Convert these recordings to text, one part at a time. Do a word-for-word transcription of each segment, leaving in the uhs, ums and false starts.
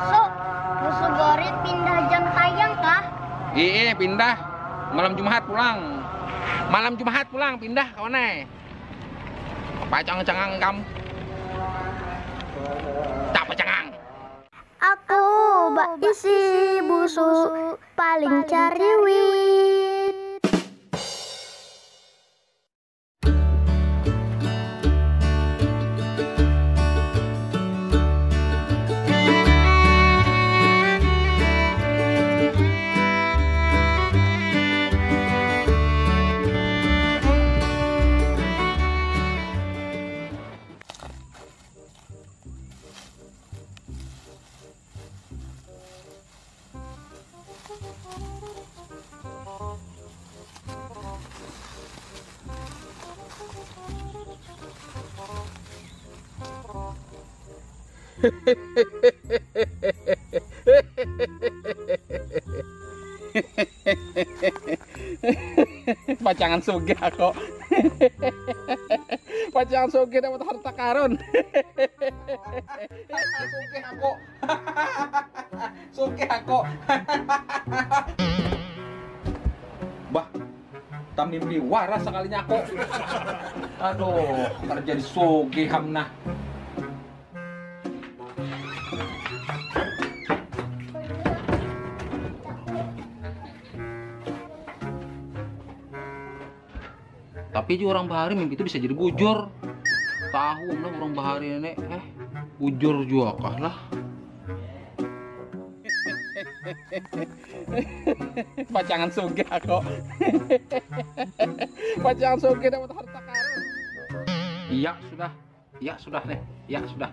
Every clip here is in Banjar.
So, musuh Borit pindah jam tayang kah? Iya, pindah. Malam Jumat pulang. Malam Jumat pulang pindah, kawan ai. Pacang cengang kam. Tak pacangang. Aku baisi busu paling cariwit. Pacangan sugih aku. Pacangan sugih dapat harta karun. Sugih aku. Sugih aku. Bah, tamimpi waras sekalinya aku. Aduh, kerja di sugih ham nah. Tapi juga orang bahari mimpi itu bisa jadi bujur. Tahu nah orang bahari ini, eh, bujur juga kah lah. Pacangan sugih aku. Pacangan sugih dapat harta karun. Iya sudah. Iya sudah nih. Iya sudah.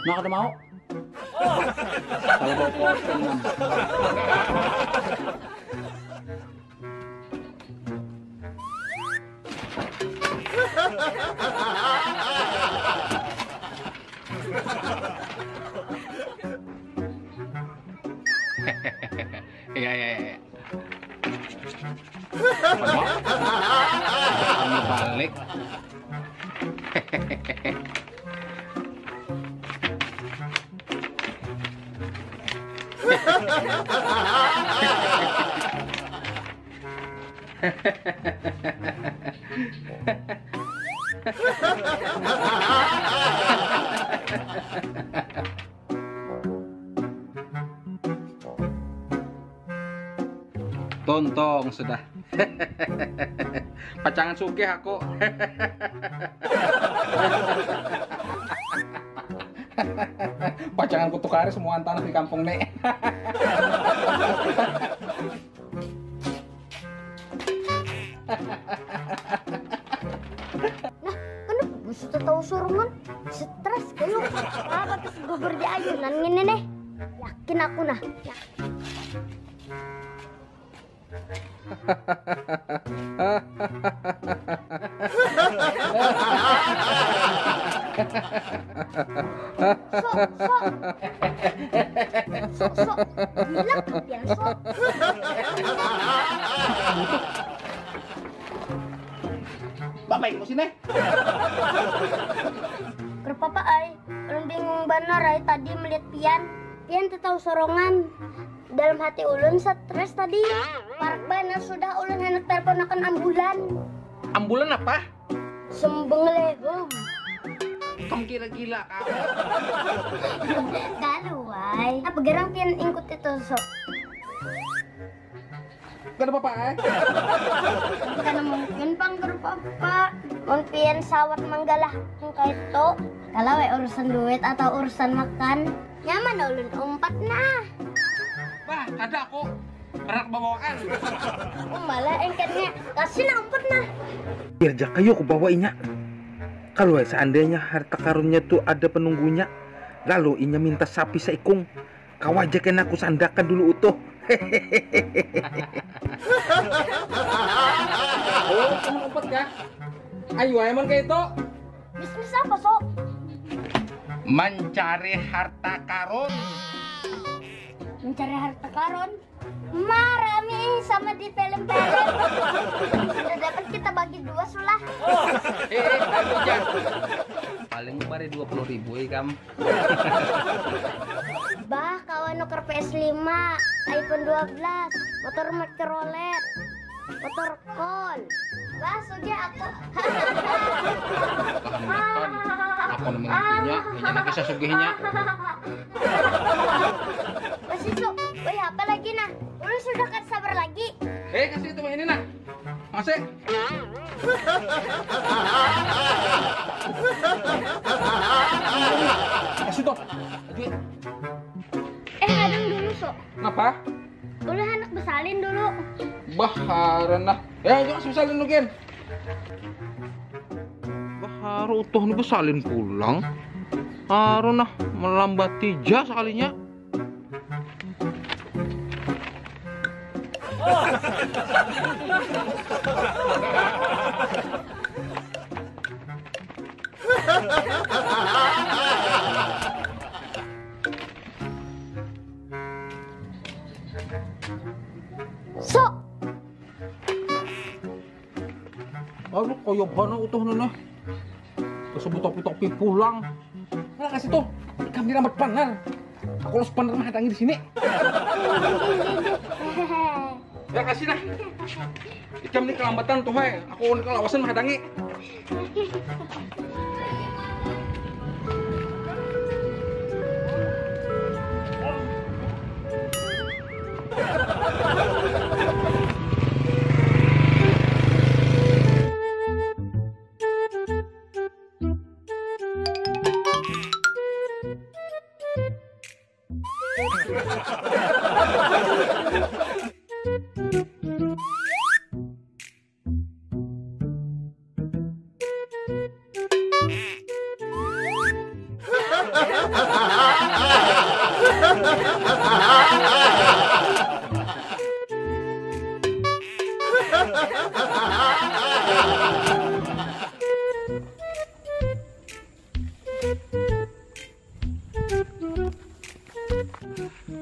Nah, kada mau. Kalau mau kosong. Iya, iya, iya. Balik. Tontong sudah. Pacangan sugih aku. Pacangan kutukari semua tanah di kampung nih. Nah, kenapa bisa tahu sorongan? Stres kayu. Apa terus gugur di ayunan ini nih? Yakin aku nah. Yakin. Sok, sok. Sok, sok. Gila kalian, sok. Bapak ikut sini. Gerpapa ai, ulun bingung banar ai tadi melihat pian. Pian tetau sorongan. Dalam hati ulun stres tadi. Parak banar sudah ulun handak teleponakan ambulan. Ambulan apa? Sembelehum. Kam kira gila kah? Kalu ai. Apa gerang pian ingkut itu sok? Kada apa-apa eh. Kada mungkin pang kada apa-apa. Mun pian sawat manggalah kaitu. Kalau we urusan duit atau urusan makan. Nyaman ulun umpat nah. Bah, kada aku. Anak bawaan. Umbalah engketnya. Kasih nah umpat nah. Biar jaka yuk bawa inya. Kalau seandainya harta karunnya tu ada penunggunya, lalu inya minta sapi seikung, kawa ja kena kusandakan dulu utuh. Oh, cuma empat kah? Ayo, emang kayak itu. Bisnis apa, Sok? Mencari harta karun. Mencari harta karun? Marami sama Film-film. Sudah dapat, kita bagi dua sulah. Eh, eh, anu ja. Paling bari dua puluh ribu ikam. Bah, kawa nuker P S lima, iPhone dua belas, motor Chevrolet, motor Kol. Bah, sugih aku. Paham makan. Aku nemu intinya, hanya nak kisah sugihnya. Masih su, wih, apa lagi nah? Ulun sudah kada sabar lagi. Eh, kasih itu ini nah. Masih. Kasih tuh. Aduh. Eh, kadang dulu, Sok. Kenapa? Ulun handak besalin dulu. Bah, haran lah. Ya, ayo, besalin dulu, Kin. Bah, haru utuh ni besalin pulang. Haru nah, melambati ja sekalinya. Sok. Aduh, kaya bana utuh ni, nah. Kasebut topi-topi pulang. Nah, kasih tuh. Ikam ni lambat banar. Aku los banar mah hadangi di sini. Ya, kasih nah. Ikam ni kelambatan tuh, hai. Aku ni kelawasan mah hadangi.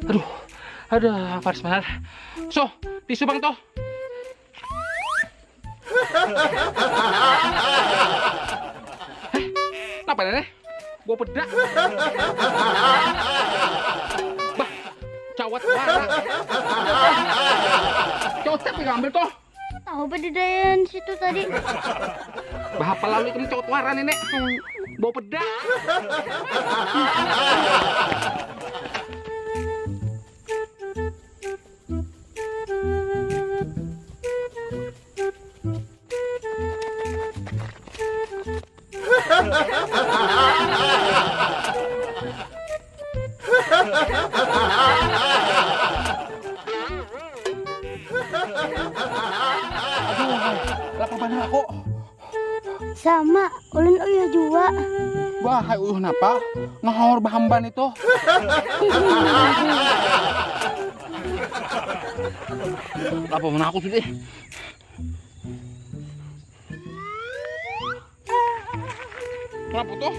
Aduh, ada panas banar. So, tisu bang tuh. Eh, napa ini? Bawa peda. Bah, cawat wara. Cocok ya ambil tuh. Tahu apa di dayan situ tadi? Bah, apa lalu ikam cawat wara, Nenek? Bawa peda. Aduh, lapar banar aku. Sama, ulun uyuh jua. Wah, hai uyuh napa? Ngahawar bahamban itu. Lapar banar aku sudah. Kenapa tuh?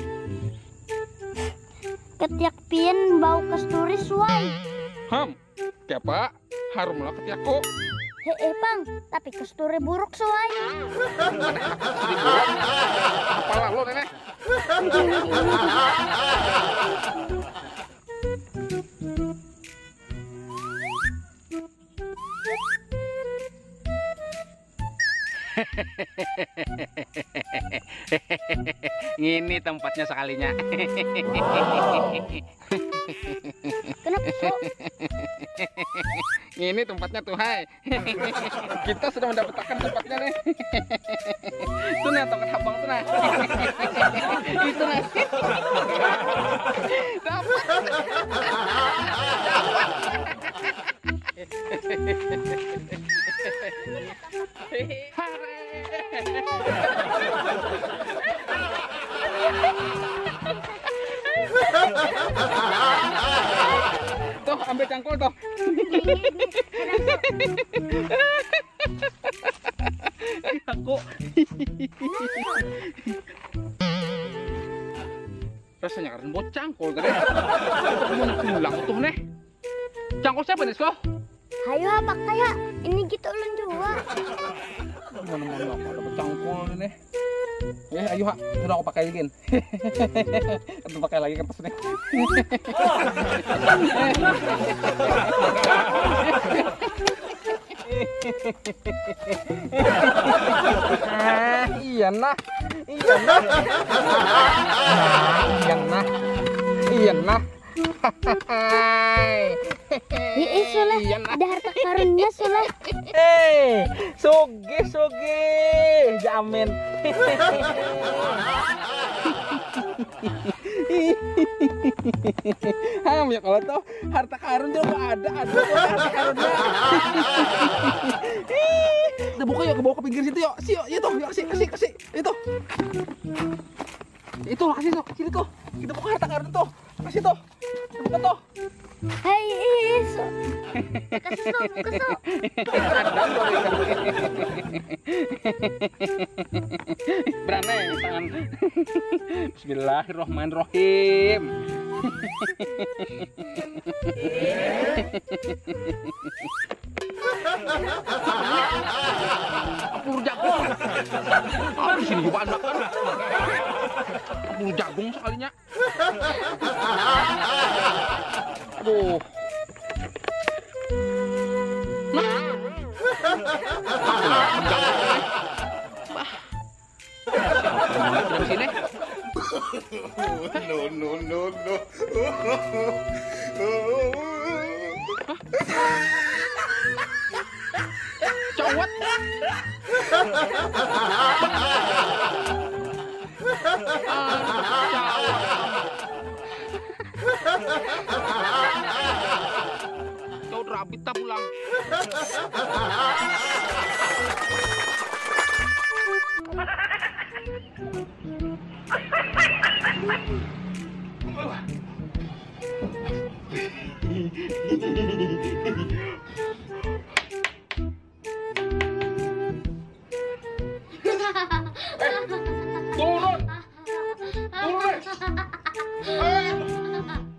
Ketiak pian bau kasturi suai. Ham, siapa? Harum lah ketiakku. Heeh, Pang, tapi kasturi buruk suai. Apa lalu, Nenek? Ngini tempatnya sekalinya. Kenapa, Sok? Ngini tempatnya tuh, hai. Kita sudah mendapatkan tempatnya nih. Tuh nah, tongkat habang tuh nah. Itu nah. Dapat. Tuh, ambil cangkul tuh. Aku. Rasanya karena buat cangkul tadi. Mau pulang tuh nih. Cangkul siapa nih, Sko? Hayu, apa kaya ini gitu ulun Mana-mana ada bercangkul ini. Eh, ayo, ha. Sudah aku pakai lagi. Aku pakai lagi kertas ini. Ah, iya nah. Iya nah. Nah, iya nah. Iya nah. Hai. Ih, ih, Sulah. Iya nah. Ada harta karunnya, Sulah. Hei, sugih, sugih. Jamin. Ham, ya kalau tuh harta karun tuh nggak ada, ada tuh harta karunnya. Ih, kita buka yuk, ke bawah ke pinggir situ yuk. Si yuk, itu, yuk, si, si, si, itu. Itu lah, kasih tuh, sini tuh. Kita buka harta karun tuh. Kasih tuh. Kita buka tuh. Hei, ih, su-, kasih su, kasih su. Berana ya tangan. Bismillahirrahmanirrahim. Aku jagung. Aduh, sini juga anak kan. Aku jagung sekalinya. Aduh. Nah. Bah. Dalam sini. No, no, no, no. Cowot. Cowot rabit ta pulang. Turun. Turun. Eh.